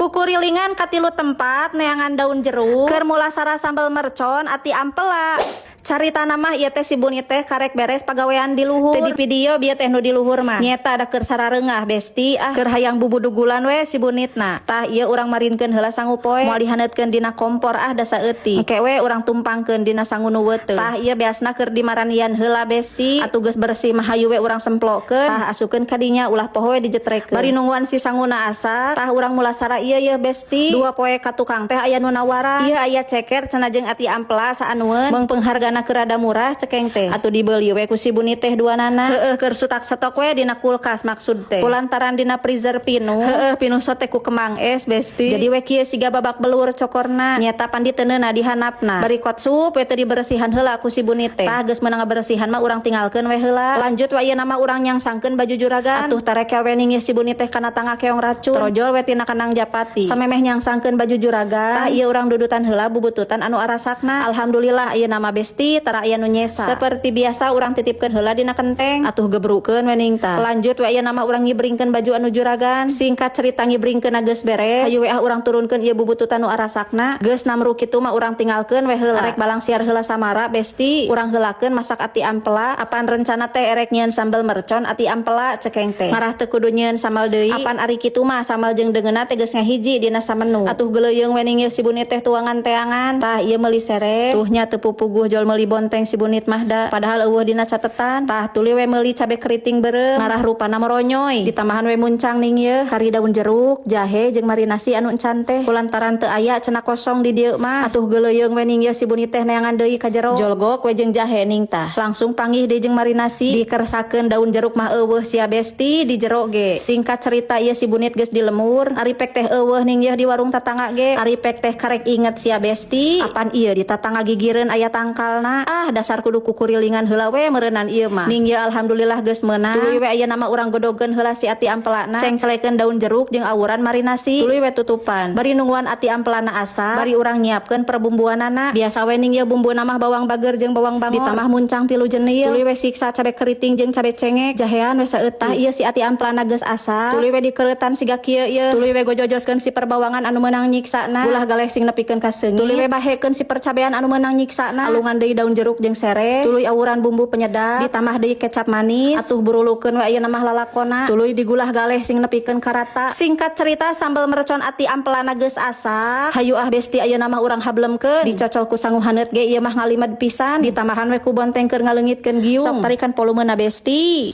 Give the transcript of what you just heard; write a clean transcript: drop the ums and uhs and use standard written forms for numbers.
Kukurilingan katilu tempat neangan daun jeruk keur mulasara sambal mercon ati ampela. Caritana mah ieu teh si Buni teh karek beres pagawean di luhur. Teu di video bieu teh nu di luhur mah. Nyeta da keur sarareungah, Besti, ah, keur hayang bubudugulan we si Bunitna. Tah, ieu urang marinkeun heula sangu poe, moal dihaneutkeun dina kompor ah, da saeutik. Engke we urang tumpangkeun dina sangu nu weuteung. Tah, ieu beasna keur dimaranian heula, Besti. Atuh geus bersih mah hayu we urang semplokeun. Tah, asupkeun ka dinya, ulah poho we dijetrekeun. Bari nungguan si sanguna asak, tah urang mulasara ieu yeuh, Besti. 2 poe ka tukang teh aya nu nawaran. Ieu aya ceker cenah jeung ati ampela saanueun, meungpeung hargana keur rada murah cekeng teh. Atuh dibeuli we ku si Buni teh duanana. Heueuh, keur sutak stok we dina kulkas maksud teh. Kulantaran dina freezer pinuh. Heueuh, pinuh sote ku kemang es, Besti. Jadi we kieu siga babak belur cokorna. Nyeta pan diteundeuna di handapna. Bari kotsup we teu diberesihan heula ku si Buni teh. Tah, geus meunang ngaberesihan mah urang tinggalkeun we heula. Lanjut we, ieu mah urang nyangsangkeun baju juragan. Atuh tarekel we ning si Buni teh kana tangga keong racun. Trojol we tina kanang japati. Samemeh nyangsangkeun baju juragan. Tah, ieu urang dudutan heula bubututan anu arasakna. Alhamdulillah, ieu mah, Besti, tara aya nu nyesa. Seperti biasa urang titipkeun heula dina kenteng. Atuh gebrukeun we ning tah. Lanjut we, ieu mah urang ngibringkeun baju anu juragan. Singkat cerita, ngibringkeun geus beres. Hayu we ah, urang turunkeun ieu bubututan nu arasakna. Geus namru kitu mah urang tinggalkeun we heula. Arek balang siar heula samara, Besti. Urang heulakeun masak ati ampela. Apan rencana teh erek nyieun sambal mercon ati ampela cekeng teh. Marah teu kudu nyieun sambal deui. Apan ari kitu mah sambal jeung deungeunna teh geus ngahiji dina samenu. Atuh geuleuyeung we ning si Bunit teh tuangan teangan. Tah, ieu meuli sere. Tuh nya, teu pupuguh jol meuli bonteng si Bunit mah da. Padahal euweuh dina catetan. Tah, tuluy we meuli cabe keriting beureum. Marah rupana moronyoy. Ditambahan we muncang ning ieu, kari daun jeruk, jahe jeung marinasi anu encan teh. Kulantaran teu aya cenah, kosong di dieu mah. Atuh geuleuyeung we ning ieu si Bunit teh neangan deui ka jero. Jolgok we jeung jahe ning tah. Langsung panggih deui jeung marinasi. Dikersakeun daun jeruk mah euweuh sia, Besti, di jero ge. Singkat cerita, ieu si Bunit geus di lemur. Ari pek teh euweuh ning ieu di warung tatangga ge. Ari pek teh karek inget sia, Besti. Apan ieu di tatangga gigireun aya tangkalna. Ah, dasar kudu kukurilingan heula we meureunan ieu mah. Ning ieu alhamdulillah geus meunang. Tuluy we ayeuna mah urang godogeun heula si ati ampelana. Cengcelekeun daun jeruk jeung awuran marinasi. Tuluy we tutupan. Bari nungguan ati ampelana asak, bari urang nyiapkeun perbumbuanana. Biasa we ning ieu bumbuna mah bawang bager jeung bawang bangor. Ditambah muncang 3 jenil. Tuluy we siksa cabe keriting jeung cabe cengek. Jahean we saeutik. Tah, ieu si ati ampelana geus asak. Tuluy we dikereutan siga kieu ieu. Tuluy we gojojoskeun si perbawangan anu meunang nyiksana. Ulah galeh sing nepikeun ka seungit. Tuluy we bahekeun si percabean anu meunang nyiksana. Alungan deui daun jeruk jeung sere. Tuluy awuran bumbu penyedap. Ditambah deui kecap manis. Atuh burulukeun we ayeuna mah lalakona. Tuluy digulah galeh sing nepikeun karata. Singkat cerita, sambal mercon ati ampelana geus asak. Hayu ah, Besti, ayeuna mah urang hablemkeun. Dicocol ku sangu haneut ge ieu mah ngalimed pisan. Ditambahan we ku bonteng keur ngaleungitkeun giung. Sok tarikan volumena, Besti.